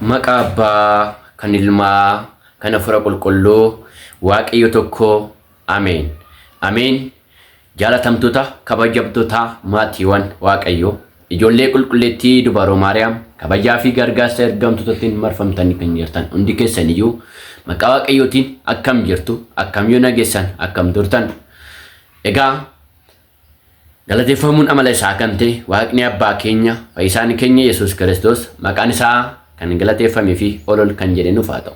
Maqaa Abbaa, kan Ilmaa, kan Hafuura Qulqulluu, Waaqayyo tokko. Ameen. Ameen. Jaalatamtoota, kabajamtoota maatiiwwan Waaqayyoo, ijoollee qulqulleettii Dubaroo Maariyaam, kabajaa fi gargaarsa ergamtootaatiin marfamtanii kan jirtan hundi keessaniyyuu maqaa Waaqayyootiin akkam jirtu, akkam yoo nageessan, akkam turtan. Egaa galateeffamuun amala isaa kan ta'e Waaqni Abbaa keenya, Fayyisaan keenya Yesuus Kiristoos maqaan isaa kan galateeffamee fi ol ol kan jedhe nuuf haa ta'u.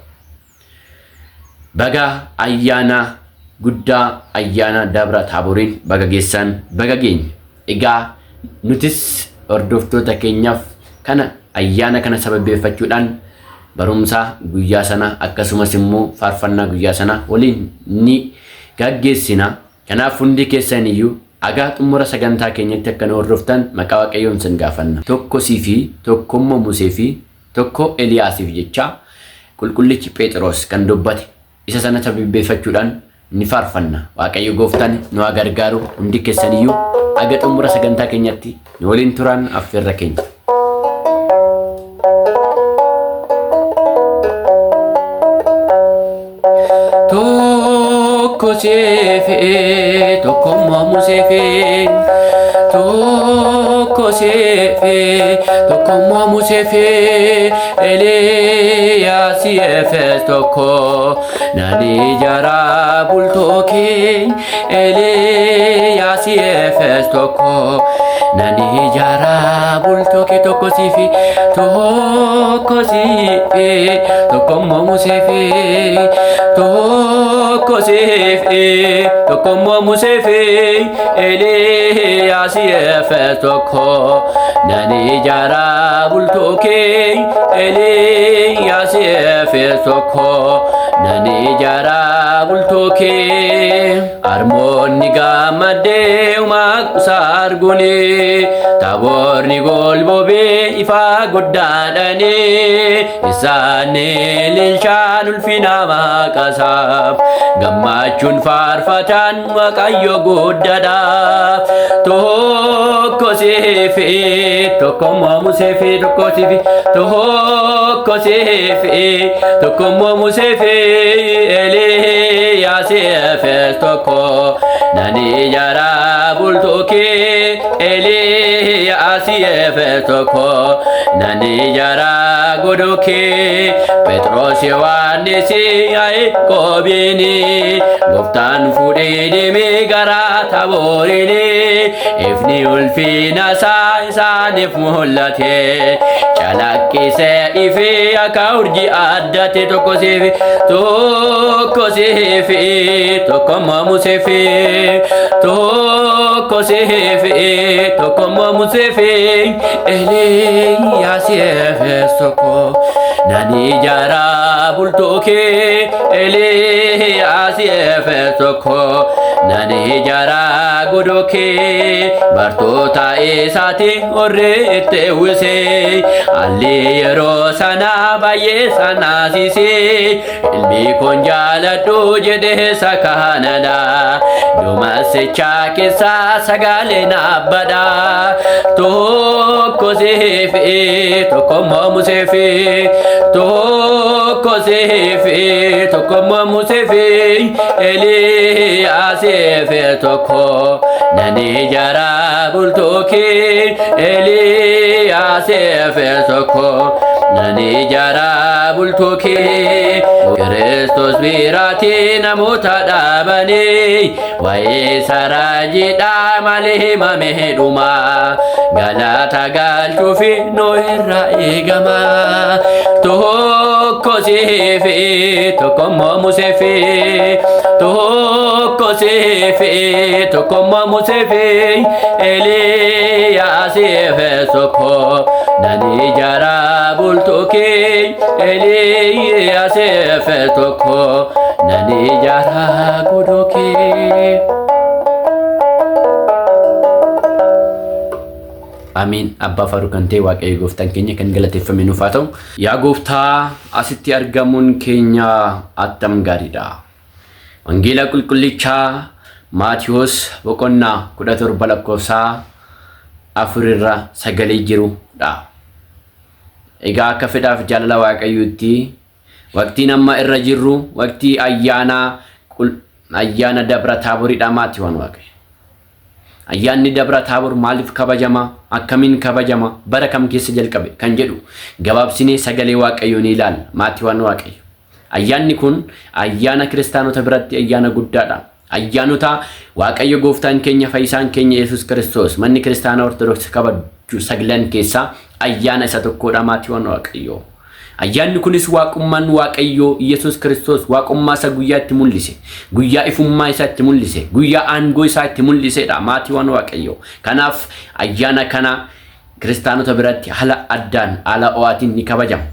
Baga ayyaana guddaa ayyaana Dabra Taaboriin baga geessan baga geenye. Egaa nutis hordoftoota keenyaaf kana ayyaana kana sababeeffachuudhaan barumsa guyyaa sana akkasumas immoo faarfannaa guyyaa sana waliin ni gaggeessina. Kanaaf hundi keessan iyyuu agaa xumura sagantaa keenyatti akka nu hordoftan maqaa Waaqayyoon sin gaafanna. Tokko sii fi tokkommoo Musee fi tokko Eliyaasiif jecha qulqullichi Pheexiroos kan dubbate isa sana sababeeffachuudhaan ni faarfanna. Waaqayyo gooftaan nu haa gargaaru hundi keessan iyyuu aga xumura sagantaa keenyatti nu waliin turaan affeerra keenya. Tokko seefee tokkommoo museefee tokko seefee tokkommoo museefee Eliyaas Efes tokko nani jara bultoo kee Eliyaas Efes tokko nani jara bultoo kee tokko siifi tokko siifi tokkommoo museefi tokko siifi tokkommoo museefi Eliyaas Efes tokko nani jara bultoo kee Eliyaas Efes tokko nani jara bultoo kee Armoonni gammaddee uumaa arguni taaborni golbobee ifaa guddaadhani isaan ililchaan ulfina maqasaaf gammachuun faarfatan Waaqayyo guddaadhaaf tokko siifi tokkommoo Museefi tokko siifi tokko siifi tokkommoo Museefi Eliyaas Efes tokko nani jara bultoo kee Eliyaas Efes tokko nani jara godoo kee Phexros Yohaannis Yaaqoobiini gooftaan fuudhee deemee gara Taabooriini ifni ulfina isaa isaaniif mul'ate calaqqisee ifee akka urjii addate tokko siifi tokko siifi tokkommoo Museefi tokko siifi tokkommoo Museefi Eliyaas Efes tokko nani jara bultoo kee Eliyaas Efes tokko nani jara godoo kee bartoota isaati horri itti uwwise haalli yeroo sana baay'ee sanaasise ilmi koon jaaladhu jedhe sakaanadha duumessicha keessaa sagalee naabbadha tokko siifi tokkommoo museefi tokko siifi tokkommoo museefi Eliyaasiif tokko nani jara bultoo kee Eliyaasiif tokko nani jara bultoo kee Kiristoos biraatti namoota dhaabanii waa'ee saraajiidhaa malee himame dhuma galata galchuufi nu irra eegama tokko siifi tokkommoo museefi tokko siifi tokkommoo museefi Eliyaasiif tokko nani jara bultoo kee Eliyaasiif tokko nani jara godoo kee. Ameen. Abbaa faaruu kan ta'e Waaqayyo gooftaan keenya kan galateeffame nuuf haa ta'u. Yaa gooftaa asitti argamuun keenya attam gaariidha. Wangeela qulqullichaa Maatiyoos boqonnaa 17 lakkoofsaa 4 irra sagalee jirudha. Egaa akka fedhaaf jaalala Waaqayyootti waqtiin amma irra jirru waqtii ayyaanaa ayyaana Dabra Taaboridha maatiiwwan Waaqayyo. Ayyaanni Dabra Taabor maaliif kabajama? Akkamiin kabajama? Bara kam keessa jalqabe? Kan jedhu gabaabsinee sagalee Waaqayyoo ni ilaalla maatiiwwan Waaqayyo. Ayyaanni kun ayyaana kiristaanota biratti ayyaana guddaadha. Ayyaanota Waaqayyo gooftaan keenya fayyisaan keenya Yesuus Kiristoos manni kiristaana Ortodoksii kabaju saglan keessaa ayyaana isa tokkodha maatiiwwan Waaqayyoo. Ayyaanni kunis waaqummaan Waaqayyoo Yesuus Kiristoos waaqummaa isa guyyaa itti mul'ise, guyyaa ifummaa isaa itti mul'ise, guyyaa aangoo isaa itti mul'isedha maatiiwwan Waaqayyoo. Kanaaf ayyaana kana kiristaanota biratti haala addaan haala ho'aatiin ni kabajama.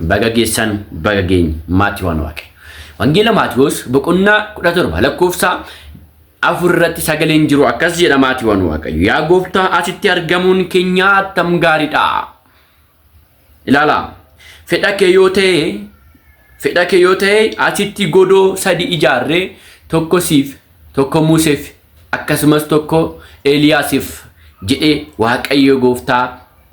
Baga geessan baga geenye maatiiwwan Waaqayyo. Wangeela Maatiyoos boqonnaa 17 lakkoofsa 4 irratti sagaleen jiru akkas jedha maatiiwwan Waaqayyo. Yaa gooftaa asitti argamuun keenya attam gaariidha. Ilaalaa fedha kee yoo ta'e fedha kee yoo ta'e asitti godoo sadi ijaarree tokko siif tokko Museef akkasumas tokko Eeliyaasiif jedhee Waaqayyo gooftaa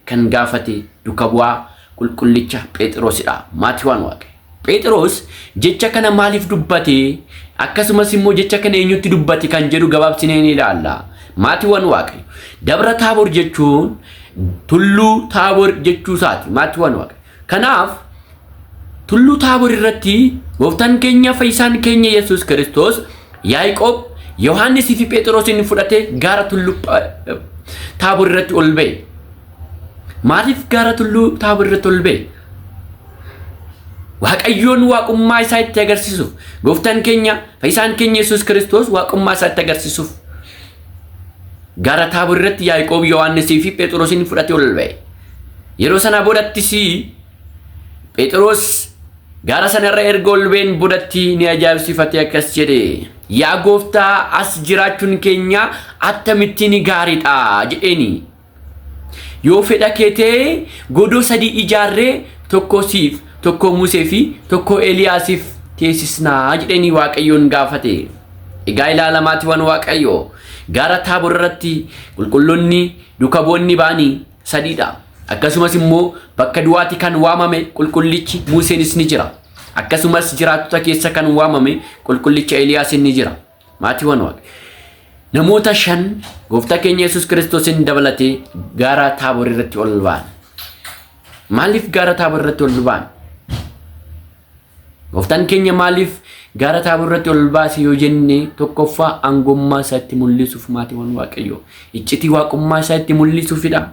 kan gaafate duka bu'aa qulqullicha Pheexiroosidha. Maatiiwwan Waaqayyo. Pheexiroos jecha kana maaliif dubbate? Akkasumas immoo jecha kana eenyutti dubbate kan jedhu gabaabsinee ni ilaalla. Maatiiwwan Waaqayyo. Dabra Taabor jechuun tulluu Taabor jechuu isaati. Maatiiwwan Waaqayyo. Kanaaf tulluu Taabor irratti gooftaan keenya fayyisaan keenya Yesuus Kiristoos Yaaqoob, Yohaannisii fi Pheexiroosin fudhatee gaara tulluu Taabor irratti ol ba'e. Maaliif gaara tulluu Taabor irratti ol ba'e? Waaqayyoon waaqummaa isaa itti agarsiisuuf gooftaan keenya fayyisaan keenya Yesuus Kiristoos waaqummaa isaa itti agarsiisuuf gaara Taabor irratti Yaaqoob, Yohaannisii fi Pheexiroosin fudhatee ol ba'e. Yeroo sana boodattis Pheexiroos gaara sanarra erga ol ba'een boodatti ni ajaa'ibsiifate akkas jedhe. Yaa gooftaa as jiraachuun keenya akkamittiin gaariidha jedheeni. Yoo fedha kee ta'e godoo sadii ijaarree tokko siif, tokko Musee fi tokko Eeliyaasiif teessisnaa jedheeni Waaqayyoon gaafate. Egaa ilaala maatiiwwan Waaqayyoo gaara Taabor irratti qulqulloonni duuka bu'oonni ba'anii sadiidha. Akkasumas immoo bakka du'aati kan waamame qulqullichi Museenis ni jira. Akkasumas jiraattota keessa kan waamame qulqullicha Eeliyaas ni jira. Maatiiwwan Waaqa. Namoota shan gooftaa keenya Yesuus Kiristoosin dabalatee gaara Taabor irratti ol ba'an. Maaliif gaara Taabor irratti ol ba'an? Gooftaan keenya maaliif gaara Taabor irratti ol baase yoo jenne tokkoffaa aangummaa isaa itti mul'isuuf maatiiwwan Waaqayyoo. Iccitii waaqummaa isaa itti mul'isuufidha.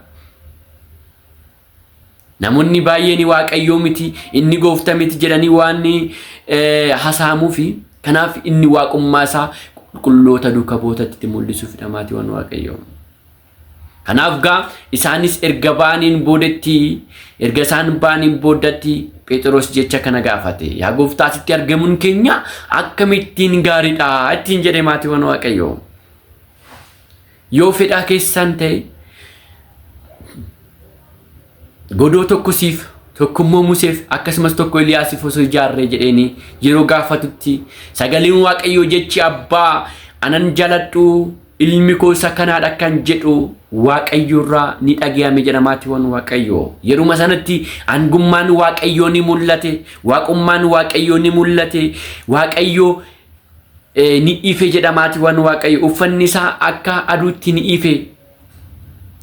Namoonni baay'een Waaqayyoo miti inni goofta miti jedhanii waan hasaamuufi kanaaf inni waaqummaa isaa qulqulloota duuka bu'ootatti itti mul'isuufidha maatiiwwan Waaqayyoo. Kanaaf gaa isaanis erga ba'aniin boodetti erga isaan ba'aniin booddatti Phexros jecha kana gaafate. Yaa gooftaa asitti argamuun keenya akkamittiin gaariidha ittiin jedhe maatiiwwan Waaqayyoo. Yoo fedhaa keessan ta'e godoo tokko siif tokko immoo Museef akkasumas tokko Eliyaasiif osoo ijaarree jedheeni yeroo gaafatutti sagaleen Waaqayyoo jechi abbaa anan jaladhu ilmi koo isa kanaadha kan jedhu Waaqayyo irraa ni dhagayame jedha maatiiwwan Waaqayyoo. Yeruma sanatti aangummaan Waaqayyoo ni mul'ate, waaqummaan Waaqayyoo ni mul'ate, Waaqayyo ni ife jedha maatiiwwan Waaqayyo. Uffanni isaa akka aduutti ni ife.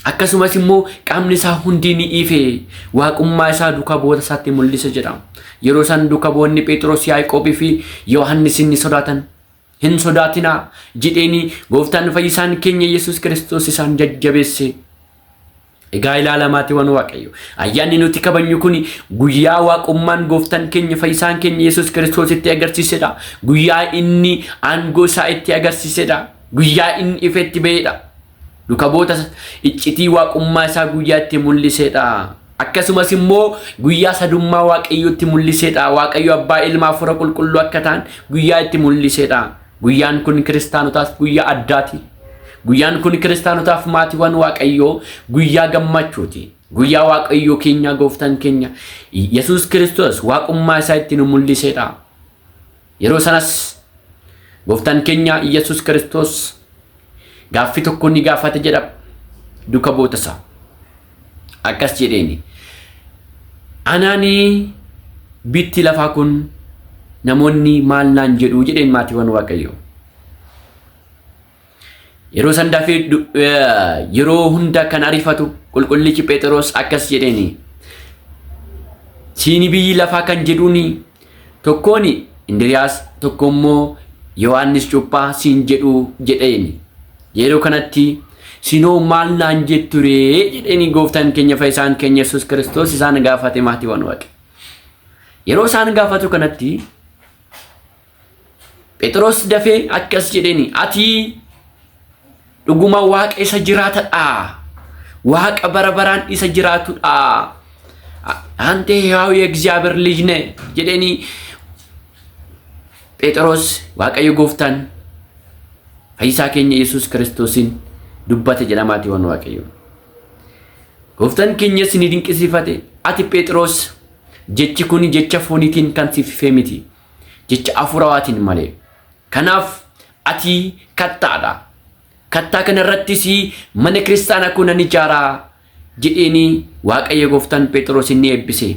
Akkasumas immoo qaamni isaa hundi ni ife. Waaqummaa isaa duuka bu'oota isaatti mul'ise jedha. Yeroo isaan duuka bu'oonni Phexros, Yaaqoobii fi Yohaannis ni sodaatan. Hin sodaatinaa jedheeni gooftaan fayyisaan keenya Yesuus Kiristoos isaan jajjabeesse. Egaa ilaala maatiiwwan Waaqayyo. Ayyaanni nuti kabajnu kun guyyaa waaqummaan gooftaan keenya fayyisaan keenya Yesuus Kiristoos itti agarsiisedha. Guyyaa inni aangoo isaa itti agarsiisedha. Guyyaa inni ifetti ba'edha. Duuka bu'oota iccitii waaqummaa isaa guyyaa itti mul'isedha. Akkasumas immoo guyyaa sadummaa Waaqayyootti mul'isedha. Waaqayyo Abbaa Ilma Hafuura Qulqulluu akka ta'an guyyaa itti mul'isedha. Guyyaan kun kiristaanotaaf guyyaa addaati. Guyyaan kun kiristaanotaaf maatiiwwan Waaqayyoo guyyaa gammachuuti. Guyyaa Waaqayyoo keenya gooftaan keenya Yesuus Kiristoos waaqummaa isaa itti nu mul'isedha. Yeroo sanas gooftaan keenya Yesuus Kiristoos gaaffii tokko ni gaafate jedha duuka bu'oota isaa. Akkas jedheeni. Anaanii bitti lafaa kun namoonni maal naan jedhu jedheen maatiiwwan Waaqayyoo. Yeroo san dafee yeroo hunda kan ariifatu qulqullichi Phexros akkas jedheeni. Siini biyyi lafaa kan jedhuuni tokkooni Indiriyaas tokko immoo Yohaannis Cuuphaa siin jedhu jedheeni. Yeroo kanatti sinoo maal naan jetturee jedheeni gooftaan keenya fayyisaan keenya Yesuus Kiristoos isaan gaafate maatiiwwan Waaqa. Yeroo isaan gaafatu kanatti Phexros dafee akkas jedheeni, ati dhuguma Waaqa isa jiraatadha. Waaqa bara baraan isa jiraatudha. Ante ሕያው የእግዚአብሔር ልጅ ነህ jedheeni Phexros Waaqayyo gooftaan fayyisaa keenya Yesuus Kiristoosiin dubbate jedha maatiiwwan Waaqayyo. Gooftaan keenyas ni dinqisiifate. Ati Phexros jechi kun jecha fooniitiin kan siif ife miti. Jecha hafuurawaatiin malee. Kanaaf ati kattaadha. Kattaa kana irrattis mana kiristaanaa koo nan ijaaraa jedheeni Waaqayyo gooftaan Phexros inni eebbise.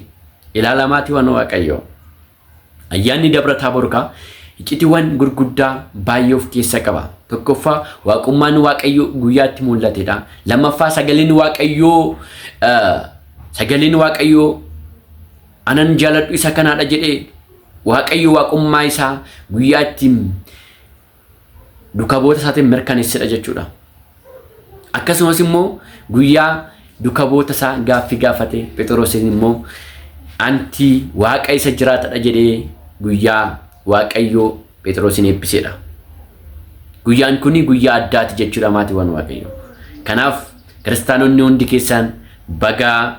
Ilaala maatiiwwan Waaqayyo. Ayyaanni Dabra Taaboor kaa iccitiiwwan gurguddaa baay'ee of keessa qaba. Tokkoffaa waaqummaan Waaqayyo guyyaatti mul'atedha. Lammaffaa sagaleen Waaqayyoo sagaleen Waaqayyoo anan jaaladhu isa kanaadha jedhee Waaqayyo waaqummaa isaa guyyaa ittiin duuka bu'oota isaatiin mirkaneessedha jechuudha. Akkasumas immoo guyyaa duuka bu'oota isaa gaaffii gaafate Phexrosin immoo anti waaqa isa jiraatadha jedhee guyyaa Waaqayyo Phexrosin eebbisedha. Guyyaan kuni guyyaa addaati jechuudha maatiiwwan Waaqayyo. Kanaaf kiristaanonni hundi keessan bagaa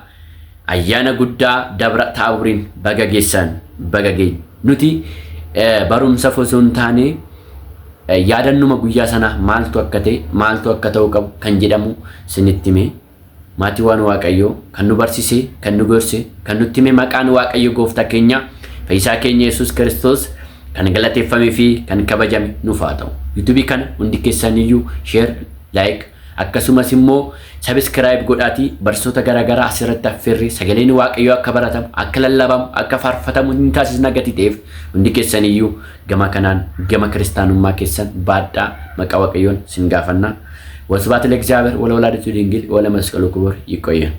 ayyaana guddaa Dabra Taaboriin baga geessan baga geenye. Nuti barumsaaf osoo hin taane yaadannuma guyyaa sana maaltu akka ta'e maaltu akka ta'uu qabu kan jedhamu sinitti hime. Maatiiwwan Waaqayyoo kan nu barsiise, kan nu gorse, kan nutti hime maqaan Waaqayyo gooftaa keenya fayyisaa keenya Yesuus Kiristoos kan galateeffamee fi kan kabajame nuuf haa ta'u. YouTube kana hundi keessaniyyuu share, like akkasumas immoo subscribe godhaatii barsiisota garaagaraa asirratti affeerree sagaleen Waaqayyoo akka baratamu, akka lallabamu, akka faarfatamu hin taasisna gati ta'eef hundi keessaniyyuu gama kanaan gama kiristaanummaa keessan baadhaa maqaa Waaqayyoon sin gaafanna. ወስብሐት ለእግዚአብሔር ወለወላዲቱ ድንግል ወለመስቀሉ ክቡር። ይቆየን።